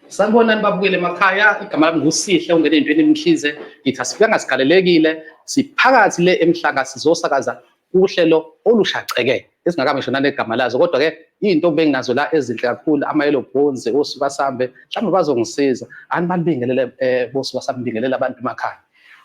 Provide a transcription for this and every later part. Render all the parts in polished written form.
Sanibonani babukele emakhaya, igama lami nguSihle ungene entweni emkhize. Ngithi asifikanga sigalelekile, siphakathi le emhlanga sizosakaza uhlelo olushaceke esingakabi ngisho nalegama lazo, kodwa ke iy'ntombi enginazo la ezinhle kakhulu, ama-yellow bones, osuka sambe, mhlawumbe bazongisiza. Ani banibingelele bosuka sambe, bingelela abantu emakhaya.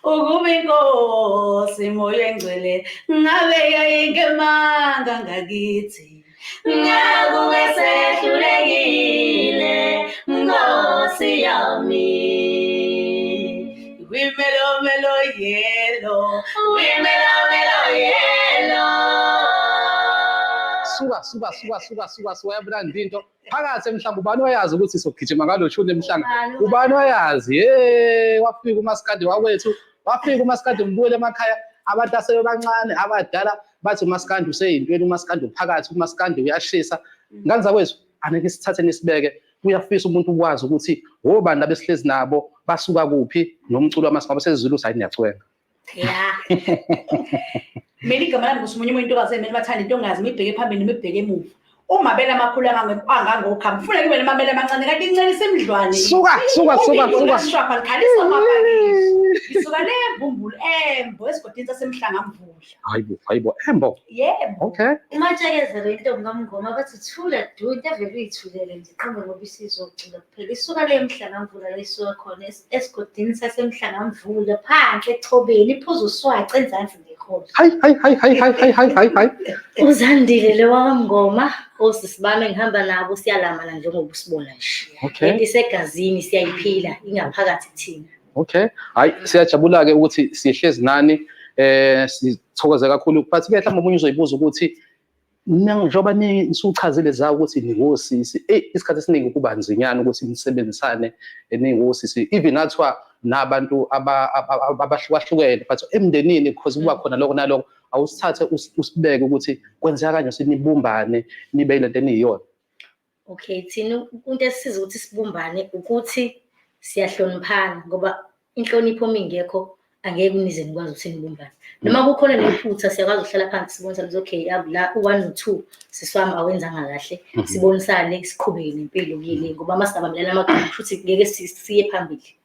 Ukuba inkosi moya engcwele ngabe yayingemanga ngakithi ngakube sehlulekile nkosi yami. Wimelo melo yelo, wimelo melo yelo. Suka suka suka suka suka suka, yabona into phakathi emhlanga, ubani oyazi ukuthi sogijima ngalo shuni emhlanga? Ubani oyazi? Hey, wafika umaskandi wakwethu, wafika umaskandi mbuyele emakhaya. Abantu asebebancane abadala bathi umaskandi useyintweni, umaskandi uphakathi, umaskandi uyashisa. Ngane zakwethu, anike sithathe nisibeke. Uyafisa umuntu ukwazi ukuthi obani labesihlezi nabo, basuka kuphi nomculo wamaskandi sezulu sayi niyacwenga. Ya. Mina igama lami nguSimunye umuntu intokazi emele bathanda into ongazi mibheke phambili nimibheke emuva. Umabele amakhulu angangokhamba. Ufuna kube namabele amancane kanti incane isemdlwane. Suka suka suka suka. Shwapha likhalisa amabhakisha. Ngisuka le mbumbulu embo esigodini sasemhlangamvula. Hayibo, hayibo, embo. Yebo. Okay. Umatshakezelo intombi kaMngoma bathi thula du, into evele uyithulele nje qhambe ngoba isizocula kuphela. Isuka le mhlangamvula la isuka khona esigodini sasemhlangamvula phansi echobeni, iphuza uswaca enzansi ngekhona. Hayi hayi hayi hayi hayi hayi hayi hayi hayi. Uzandile le wakamngoma, osisi bami engihamba nabo siyalamana njengoba usibona nje. Okay. Lento isegazini siyayiphila ingaphakathi kuthina. Okay. Hayi, siyajabula ke ukuthi sihlezi nani, sithokoze kakhulu. But ke mhlawumbe omunye uzoyibuza ukuthi njengoba nisuchazile za ukuthi ningosisi, isikhathi esiningi kuba nzinyana ukuthi nisebenzisane ningosisi, even athiwa nabantu abahlukahlukene, but emndenini because kuba khona lokho nalokho. Awusithathe usibeke ukuthi kwenzeka kanjani sinibumbane nibe lento eniyiyona. Okay, thina into esisiza ukuthi sibumbane ukuthi siyahloniphana, ngoba inhlonipho uma ingekho angeke unize nikwazi ukuthi nibumbane. Noma kukhona nephutha siyakwazi ukuhlala phansi sibonisane ukuthi okay, la u-1 no-2 siswami awenzanga kahle, sibonisane siqhubeke nempilo kuyile, ngoba uma singabambelela amagama futhi ngeke siye phambili.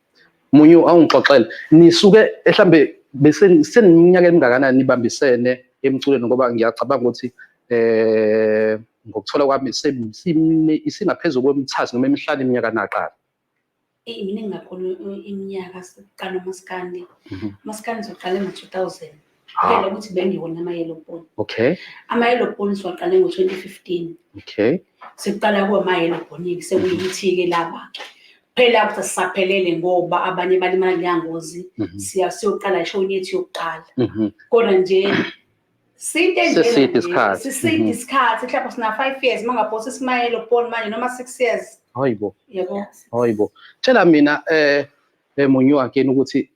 Munye awungixoxele, nisuke mhlambe bese seniminyaka emingakanani nibambisene emculweni, ngoba ngiyacabanga ukuthi ngokuthola kwami isingaphezulu kwemithathu noma emihlanu iminyaka naqala. Miningi kakhulu iminyaka siqala umaskandi. Umaskandi soqale ngo-2000. Phela ukuthi bengiwona ama-yellow bone. Okay. Ama-yellow bone siwaqale ngo-2015. Okay. Sekuqala kuwama-yellow bone-ke sekuyithi-ke laba. Phela ukuthi sisaphelele ngoba abanye balimala kuleya ngozi. Siyoqala ishoni yethu yokuqala. Kodwa nje side nje Siside isikhathi. Siside isikhathi, mhlawumbe sina 5 years mangaphosa isimayelo bone manje noma 6 years. Hayibo. Yebo. Hayibo. Tshela mina Munyu again ukuthi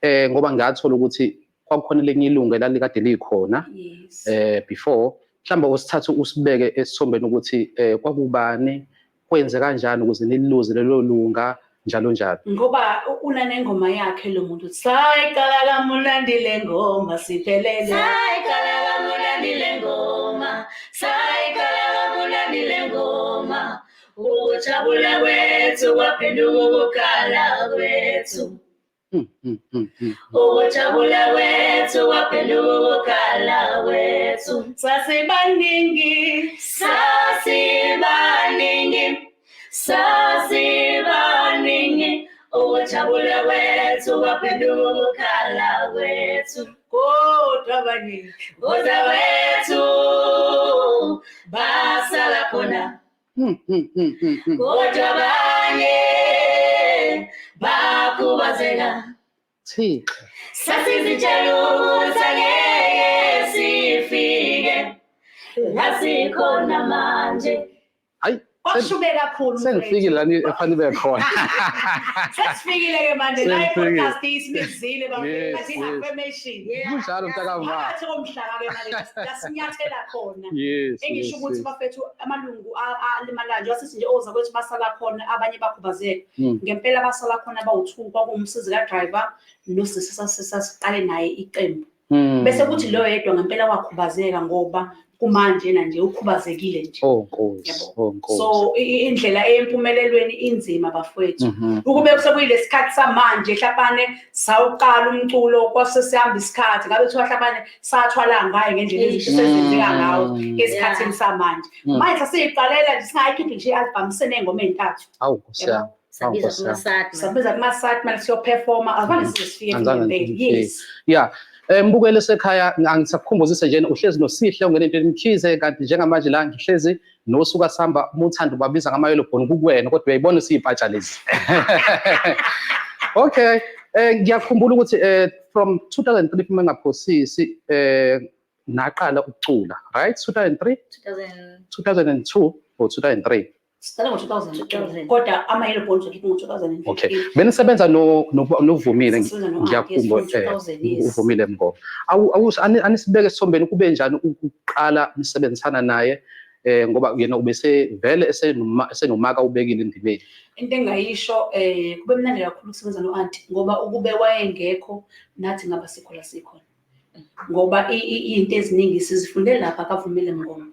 ngoba ngathola ukuthi kwakukhona elinye ilungu elalikade likhona Yes. Before, mhlawumbe usithathe usibeke esithombeni ukuthi kwakubani, kwenze kanjani ukuze niluze lelo lunga njalo njalo. Ngoba unanengoma yakhe lo muntu, sayiqala kamunandi le ngoma siphelele. Sayiqala kamunandi le ngoma, sayiqala kamunandi le ngoma. Ukujabula kwethu kwaphenduka ukukhala kwethu. Ukujabula kwethu kwaphenduka ukukhala kwethu. Sasibaningi, sasibaningi, sasibaningi. Ukujabula kwethu kwaphenduka ukukhala kwethu. Kodwa abaningi, kodwa wethu basala khona. Kodwa abanye bakhubazeka. Thixo. Sasizitshela ukuthi angeke sifike la sikhona manje. Hayi, Kwashube kakhulu. Sengifikile la efanele ibe khona. Sesifikile ke manje la Senifikile. i-podcast isibizile Yes, bathi yes. affirmation. Kunjalo mntakama. Phakathi komhlaba ke manje lasinyathela khona. Engisho ukuthi bafethu amalungu alimalayo njengoba sithi nje ozakwethu basala khona abanye bakhubazeka. Ngempela basala khona bawu-2, kwakuwumsizi ka-driver nosisi sasiqale naye iqembu. Bese kuthi lo yedwa ngempela wakhubazeka, ngoba kumanje na nje ukhubazekile nje. Oh Nkosi. Yabo. Oh Nkosi. So indlela eyempumelelweni inzima, bafowethu. Ukube sekuyilesikhathi samanje, hlapane sawuqala umculo kwase sihamba isikhathi, ngabe kuthiwa hlapane sathwala ngayo ngendlela izinto sezenzeka ngawo esikhathini samanje. Manje sasiyiqalela nje, singayikhiphi nje i-album siney'ngoma ey'ntathu. Awu Nkosi yami. Sabiza Nkosi yami. kuma-SATMA. Sabiza kuma-SATMA siyoperforma, azange size sifike Azange ngempela. nifike. Yes. Yeah. Mbukeli esekhaya, angisakukhumbuzise nje, uhlezi noSihle ungene entweni Mkhize, kanti njengamanje la ngihlezi nosuka sihamba, uma uthanda ubabiza ngama-yellow bone kukuwena, kodwa uyayibona isiyimpatsha lezi. Okay, ngiyakhumbula ukuthi from 2003, uma ngingaphosisi, naqala ukucula, right? 2003? 2000. 2002 or 2003? Siqale ngo-2002, 2000. kodwa ama-yellow bones wakhipha ngo-2015. Okay, benisebenza no noVumile. Sisebenza no-Aunt, Ngiyakhumbula. yes, from 2000, yes. Uvumile Mngoma. Awu anisibeke esithombeni, kube njani ukuqala nisebenzisana naye, ngoba yena ubese vele esenomaka ubekile endimeni? Into engayisho, kube mnandi kakhulu ukusebenza no-anti, ngoba ukube wayengekho nathi ngaba sikho la sikhona, ngoba iy'nto eziningi sizifunde lapha kaVumile Mngoma.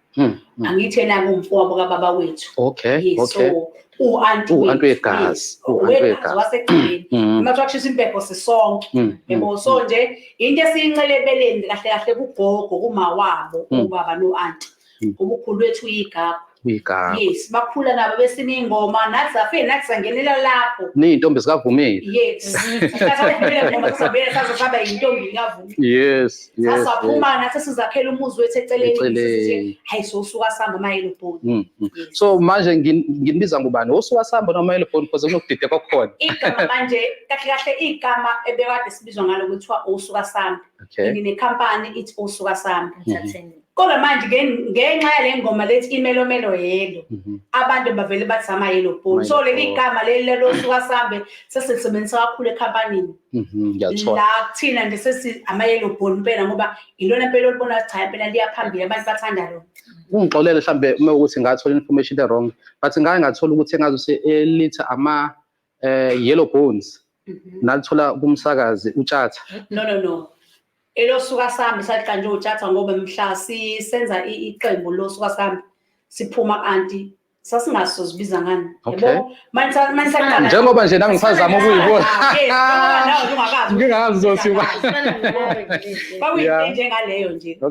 Angithi yena ngumfowabo kababa wethu. Yes, so u-anti U-anti wethu, wegazi, yes, u-anti wegazi wegazi. wasegcekeni. Uma kuthiwa kushisa impepho sisonke. Yebo, so nje into esiyincele kahle kahle kugogo, kumawabo, ubaba no-anti, ngoba ukhulu wethu uyigagu. Uyigaba. Yes, bakhula nabo besina iy'ngoma, nathi safike nathi sangenela lapho. Niy'ntombi zikaVumile. Yes, sasavumile ngoma, sasavele saze saba yintombi kaVumile. Sasaphuma nathi sizakhela umuzi wethu eceleni. Eceleni. Sithi, hayi, sosuka sihamba ama-yellow bone. Yes. So manje nginibiza ngubani, osuka sihamba noma yellow bone, because kunokudideka okukhona? Igama manje kahle kahle, igama ebekade sibizwa ngalo kuthiwa Osuka Sambe. Nginekhampani ithi Osuka Sambe. Entertainment. Kodwa manje ngenxa yale ngoma lethi Imelomelo Yelo, abantu bavele bathi ama-yellow bone. So Ama-yellow leli bone. gama leli losuka sambe sesilisebenzisa kakhulu ekhampanini. Ngiyathola. La kuthina nje sesi ama-yellow bone impela, ngoba ilona impela olibona ukuthi cha, impela liya phambili, abantu bathanda lona. Ungixolele mhlambe uma ukuthi ngathola information e-wrong, but ngake ngathola ukuthi engazuthi elithi ama yellow bones nalithola kumsakazi uTshatha. No, no, no, elosuka sambe saliqanjwe uTshatha, ngoba mhla sisenza iqembu losuka sambe siphuma ku-anti, sasingasozibiza ngani. Yabo, manje manje saqala Njengoba nje nami ngisazama ukuyibona. Yes, njengoba nawe ungakazi. Ngingazi ukuthi Sifana nawe nje. Kwakuyinto enjengaleyo nje. So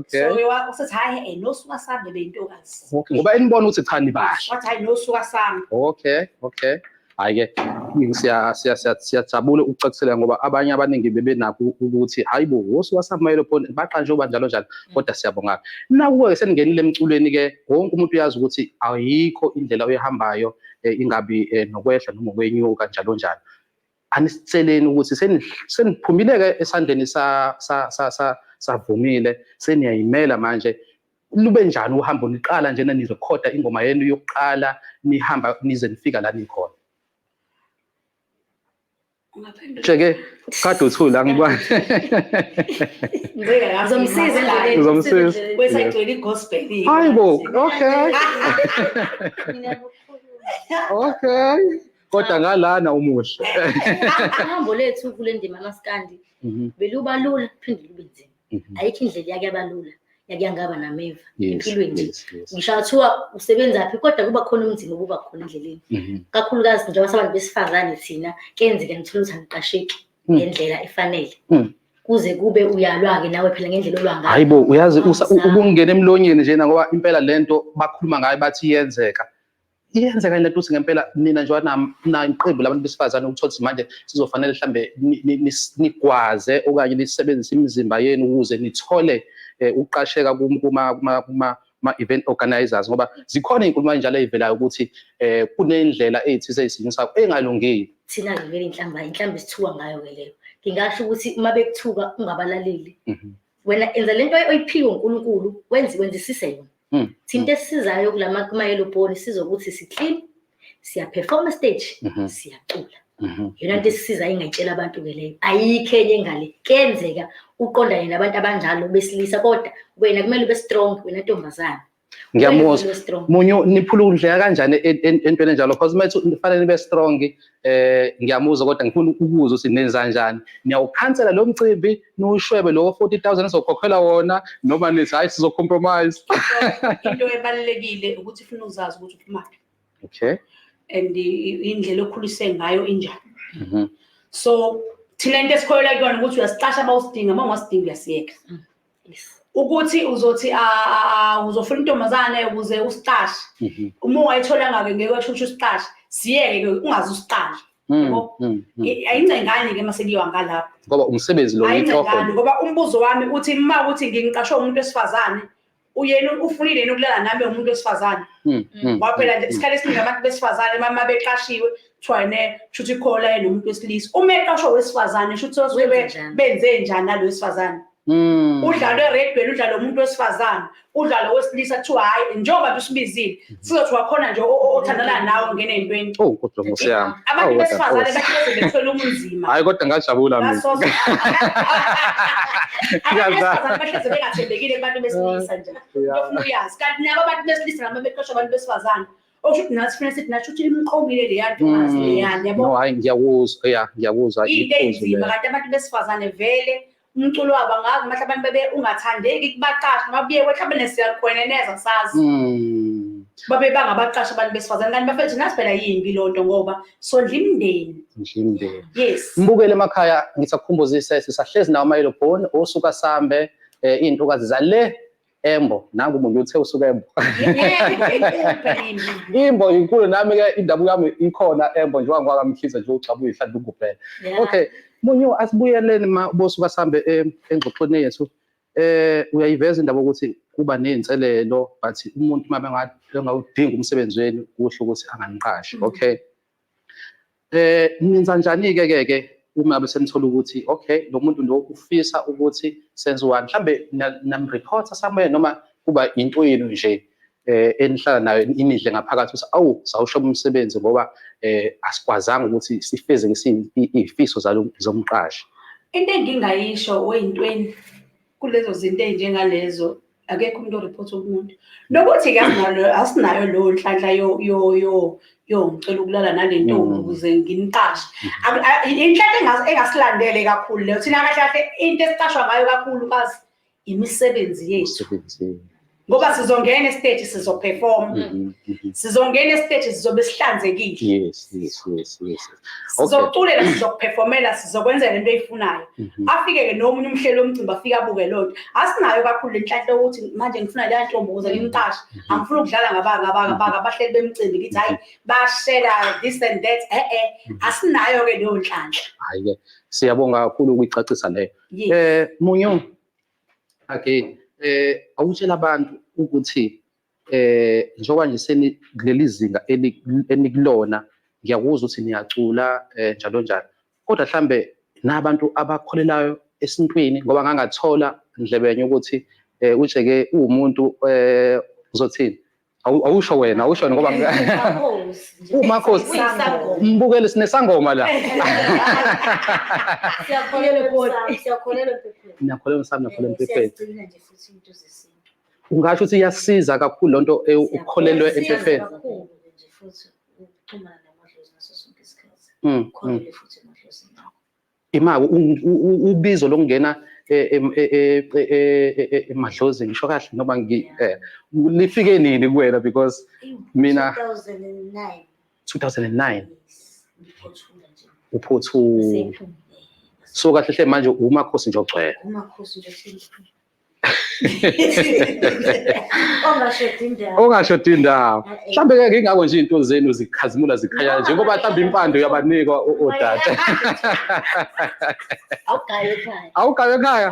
usethi, hhayi, nosuka sambe beyintokazi. Okay, ngoba enibona ukuthi cha, nibahle. Wathi, hhayi, nosuka sambe. Okay, hhayi-ke siyajabula ukucacisela, ngoba abanye abaningi bebenakho ukuthi hayi bo, wosuka samba yellow bone baqanjwe uba njalo njalo, kodwa siyabonga. Nakuke seningenile emculweni-ke, wonke umuntu uyazi ukuthi ayikho indlela oyihambayo ingabi nokwehla noma ukwenyuka njalo njalo. Anisitsheleni ukuthi seniphumile-ke esandleni savumile, seniyayimela manje, lube njani uhambo niqala njena nirekhoda ingoma yenu yokuqala, nihamba nize nifika la nikhona? Ungaphendula. Nje-ke kade uthula, angibona. Ngicela kahle. Uzomsiza endleleni. Uzomsiza. Kwesayigcwele i-gospel. Hayi bo, okay. Okay, kodwa ngalana umuhle. Uhambo lethu kule ndima yamaskandi beluba lula, phinde lube nzima. Ayikho indlela yake yabalula yake yangaba nameva empilweni nje. Ngisho ngathiwa usebenzaphi, kodwa kuba khona umzimba obuba khona endleleni, kakhulukazi njengoba sabantu besifazane thina, kuyenzeka nithole ukuthi angiqasheki ngendlela efanele, kuze kube uyalwa-ke nawe phela ngendlela olwa ngayo. Hayi bo, uyazi Awuzami. Ubungena emlonyeni njena, ngoba impela lento bakhuluma ngayo bathi iyenzeka. Iyenzeka lento ukuthi ngempela nina njengoba na iqembu labantu besifazane, ukuthola ukuthi manje sizofanele mhlambe nigwaze okanye nisebenzise imizimba yenu ukuze nithole ukuqasheka kuma event organizers, ngoba zikhona iy'nkulumo kanjalo ey'velayo ukuthi kunendlela ey'thize ey'setshenziswayo engalungile. Thina-ke vele inhlamba esithuka ngayo-ke leyo. Ngingasho ukuthi uma bekuthuka ungabalaleli. Wena enza lento oyiphiwe uNkulunkulu, wenze, wenzisise yona. Thina into esisizayo kulama kuma-yellow bone sizokuthi si-clean, siya-perform stage, siyacula. Yona into esisizayo engayitshela abantu-ke leyo. Ayikho enye engale. Kuyenzeka uqondane nabantu abanjalo besilisa, kodwa wena kumele ube strong, wena ntombazane. Ngiyamuzwa. Ube strong. Munye niphulukundleka kanjani entweni enjalo, because manje kufanele nibe strong. Ngiyamuzwa, kodwa ngifuna ukuzwa ukuthi nenza kanjani. Niyawukhansela lo mcimbi, niwushwebe lo 40,000 esokhokhela wona, noma nithi hayi, sizocompromise? Into ebalulekile ukuthi ufuna uzazi ukuthi uphumaphi and indlela okhulise ngayo injani. So thina into esikholelwa kuyona ukuthi uyasiqasha uma usidinga, uma ungasidingi uyasiyeka. Ukuthi uzothi uzofuna intombazane ukuze usiqashe, uma ungayitholanga-ke ngeke washo ukuthi usiqashe, siyeke-ke ungaze usiqale. Yabo. Ayincengani-ke uma sekuyiwa ngalapho. Ngoba umsebenzi lo Ayincengani, yinhloko. ngoba umbuzo wami uthi uma ukuthi ngiqashwe umuntu wesifazane, uyena ufunile yini ukulala nami umuntu wesifazane? Ngoba phela nje isikhathi esiningi abantu besifazane uma beqashiwe kuthiwa ne shuthi ikhola yena umuntu wesilisa. Uma eqashwe wesifazane shuthi sosuke Wenze njani? benze njani nalo wesifazane? Udlalo eredweni, udlalo umuntu wesifazane, udlalo wesilisa, kuthiwa hhayi, njengoba nje usibizile sizothiwa khona nje othandana nawe ungene ey'ntweni. Oh, kodwa Nkosi yami. Abantu Awu, kodwa besifazane Nkosi. bahleze bethwele ubunzima. Hayi, kodwa ngajabula mina. Ngasoze. Abantu besifazane bahleze bengathembekile kubantu besilisa nje. Ufuna uyazi. Kanti nabo abantu besilisa nabo beqashwa abantu besifazane. Okusho ukuthi nathi kufanele sithi nathi ukuthi imqomile leya ntokazi leyani, yabo. No, hayi, ngiyakuzwa, ya, ngiyakuzwa. Into Iphuzu eyinzima, leyo. kanti abantu besifazane vele umculo wabo angazi mhlawumbe abantu bebe ungathandeki kubaqashi noma buye mhlawumbe nesiyakhweneneza sazi. Babe bangabaqashi abantu besifazane, kanti bafethu nathi phela yimbi loo nto ngoba sondla imindeni. Nje imindeni. Yes. Mbukele emakhaya, ngithakukhumbuza sisahlezi nawo ama-Yellow Bone osuka sambe iy'ntokazi zale Embo, nangu umuntu uthe usuka Embo. Yebo, inkulu phela imbi. Imbo inkulu, nami-ke indabuko yami ikhona Embo, njengoba ngwakamkhize nje ugxabuye ihlala ukubhela. Okay, Munyu, asibuyeleni ma bosuka sambe engxoxweni yethu. Uyayiveza indaba ukuthi kuba ney'nselelo, but umuntu uma engawudingi umsebenzi wenu kuhle ukuthi anganiqashi. Okay. Nenza njani-ke ke ke uma ngabe senithola ukuthi okay, lo muntu lo ufisa ukuthi senze one, mhlambe nam-reporta somewhere, noma kuba into yenu nje enihlala nayo inidle ngaphakathi ukuthi awu, sawusho umsebenzi ngoba asikwazanga ukuthi sifezekise iy'fiso zomqashi? Into engingayisho wey'ntweni kulezo zinto ey'njengalezo, akekho umuntu orephotha umuntu. Nokuthi-ke asinayo leyo nhlanhla yo ngicela ukulala nale ntombi ukuze nginiqashe. Inhlanhla engasilandele kakhulu leyo. Thina kahle kahle into esiqashwa ngayo kakhulu kazi imisebenzi yethu. Umsebenzi. Ngoba sizongena esiteji sizoperform. Sizongena esiteji sizobe sihlanzekile. Yes. Okay. Sizoculela, sizokuperformela, sizokwenzela into oyifunayo. Afike-ke nomunye umhleli womcimbi afike abuke loo nto. Asinayo kakhulu le nhlanhla yokuthi manje ngifuna leya ntombi ukuze ngimqashe. Angifuni ukudlala ngabahleli bemcimbi ngithi hayi bashela this and that. Asinayo-ke leyo nhlanhla. Hhayi-ke, siyabonga kakhulu ukuyicacisa leyo. Yes. Munyu, again, awutshela abantu ukuthi njengoba nje seni kuleli zinga enikulona, ngiyakuzwa ukuthi niyacula njalo njalo. Kodwa mhlambe nabantu abakholelayo esintwini, ngoba ngangathola ndlebenye ukuthi uJeke uwumuntu uzothini? Awusho wena, awusho wena ngoba Umakhosi nje. Umakhosi. Uyisangoma. Mbukele, sinesangoma la. Siyakholelwa siyakholelwa empephweni. Niyakholelwa emsamo, niyakholelwa empephweni. Siyazigcina nje futhi into zesintu. Ungasho ukuthi iyasiza kakhulu lonto ukukholelwa Siyasiza empephweni. kakhulu nje futhi ukuxhumana namadlozi ngaso sonke isikhathi. Ukholelwe futhi emadlozini. Imali ubizo lokungena emadlozini, ngisho kahle noma lifike nini kuwena, because mina 2009. 2009? Yes, ngiphothula nje. Uphothula. Sephumile. So kahle hle manje umakhosi nje ogcwele. Umakhosi nje sephumile. Ongashodi indawo. Ongashodi indawo. Mhlambe ke ngingako nje into zenu zikhazimula zikhanya njengoba mhlambe impando yabanikwa odade. Awugaye ekhaya. Awugaye ekhaya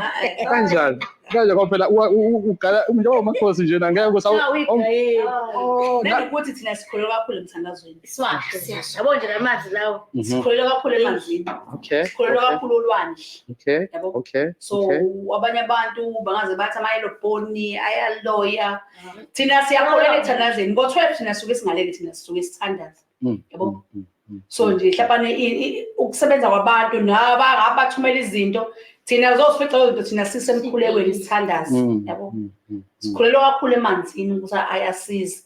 kanjani? Kanje ngoba phela ugala njengoba umakhosi nje ngeke ukuthi Awuyigayeli. Oh, Nanokuthi thina sikholelwa kakhulu emthandazweni. Siwasho. Yabo nje lamanzi lawo. Sikholelwa kakhulu emanzini. Sikholelwa kakhulu olwandle. Yabo. So abanye abantu bangaze bathi ama-yellow bone ayaloya. Thina siyakholelwa ekuthandazeni. Ngo-12 thina sisuke singalele, thina sisuke sithandaza. Yabo. So nje hlapane ukusebenza kwabantu naba abathumela izinto, Thina uzosifica lezo zinto, thina sisemkhulekweni, sithandaze, yabo. Sikhulelwa kakhulu emanzini ukuthi ayasiza.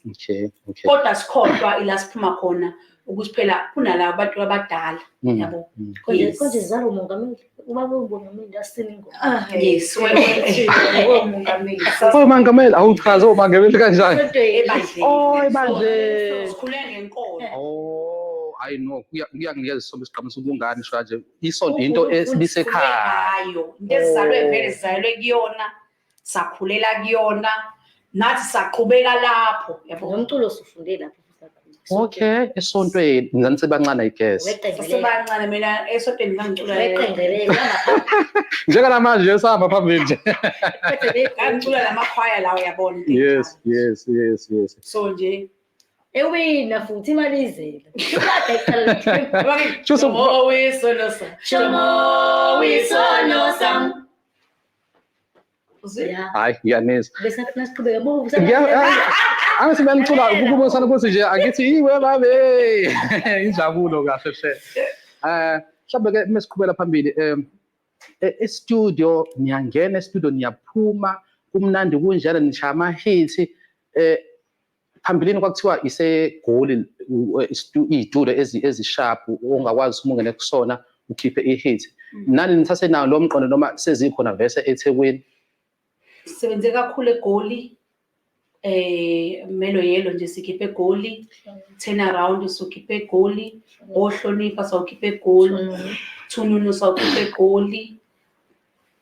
Kodwa sikhohlwa ila siphuma khona, ukuthi phela kunala abantu abadala, yabo. Konje Yes. konje zalo umongameli, ubaba umongameli asini ingoma. Yes, Umongameli. Oh mangameli, awuchaze omangameli kanjani? Ebandleni. Oh, ebandleni. Sikhule ngenkolo. Oh, I know. Kuyanginikeza isithombe esiqhamisa ubungane sho kanje. Isonto into esibisekhaya. Ngayo into esizalwe, vele sizalwe kuyona, sakhulela kuyona, nathi saqhubeka lapho, yabo. Nomculo sifunde lapho futhi kakhulu. Okay, esontweni nganisebancane, I guess. Weqengelele. Sasebancane, mina esontweni ngangicula. Weqengelele. Njengamanje sahamba phambili nje. Ngangicula lamakhwaya lawo, yabona. Yes. So nje Ewina futhi imali izela. Kade kuqala. Chomo isono sam. Chomo isono sam. Uzi- Ya, Hayi, ngiyanizwa. bese nasiqhubeka bo. Angithi benicula ukubonisa ukuthi nje angithi iwe babe injabulo kahle hle. Mhlawumbe ke mesiqhubela phambili, e-studio niyangena, e-studio niyaphuma, kumnandi kunjalo, nishaya ama-hits. Phambilini kwakuthiwa iseGoli iy'studio ezisharp ongakwazi uma ungene kusona ukhiphe i-hit. Nani nisasenawo lo mqondo noma sezikhona vese eThekwini? Sisebenze kakhulu eGoli, Melo Yelo nje sikhiphe eGoli, Turn Around sikhiphe eGoli, Ohlonipha sawukhiphe eGoli, Thununu sawukhiphe eGoli.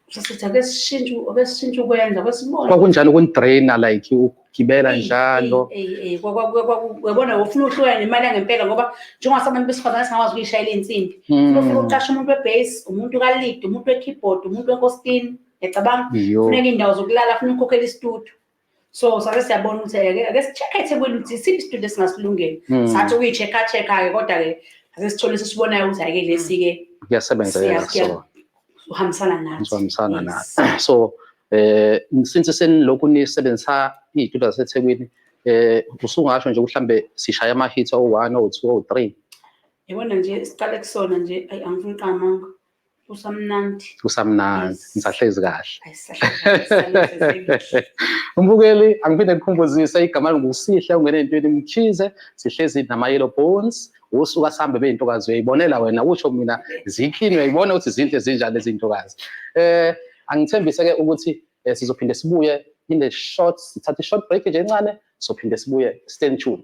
Sasithi ake sishintshe ukwenza, ake sibone. Kwakunjani ukunidraina, like ukugibela njalo? Uyabona, ufuna uhlukane nemali yangempela, ngoba njengoba sabantu besifazane singakwazi ukuyishayela iy'nsimbi. Ufuna uqashe umuntu we-bass, umuntu ka-lead, umuntu we-keyboard, umuntu wenkositini, ngiyacabanga. Yo. Funeka iy'ndawo zokulala, funa ukukhokhela isitudio. So sake siyabona ukuthi ake si-check-e eThekwini ukuthi isiphi isitudio esingasilungela. Sathi ukuyi-check-a check-a-ke, kodwa-ke ake sithole sesibonayo ukuthi hhayi-ke lesi-ke Kuyasebenza so. Uhambisana nathi. Ngizohambisana Yes. nathi. So since senilokhu nisebenzisa iy'tudio zaseThekwini, usungasho nje mhlambe sishaya ama-hits o-1, o-2, o-3? Yabona nje, siqale kusona nje, ayi, angifuni uqamanga. Kusamnandi. Kusamnandi. Yes. Nisahlezi kahle. Ayisahlezi. Umbukeli, angiphinde ngikhumbuzise, igama nguSihle ungene entweni Mkhize. Sihlezi nama-Yellow Bones, usuka sihambe beyintokazi, uyayibonela wena, usho mina ziklini, uyayibona ukuthi zinhle zinjani lezi ntokazi. Angithembise ke ukuthi sizophinde sibuye in the short, sithathe i-short break nje encane, sizophinde sibuye. Stay tuned.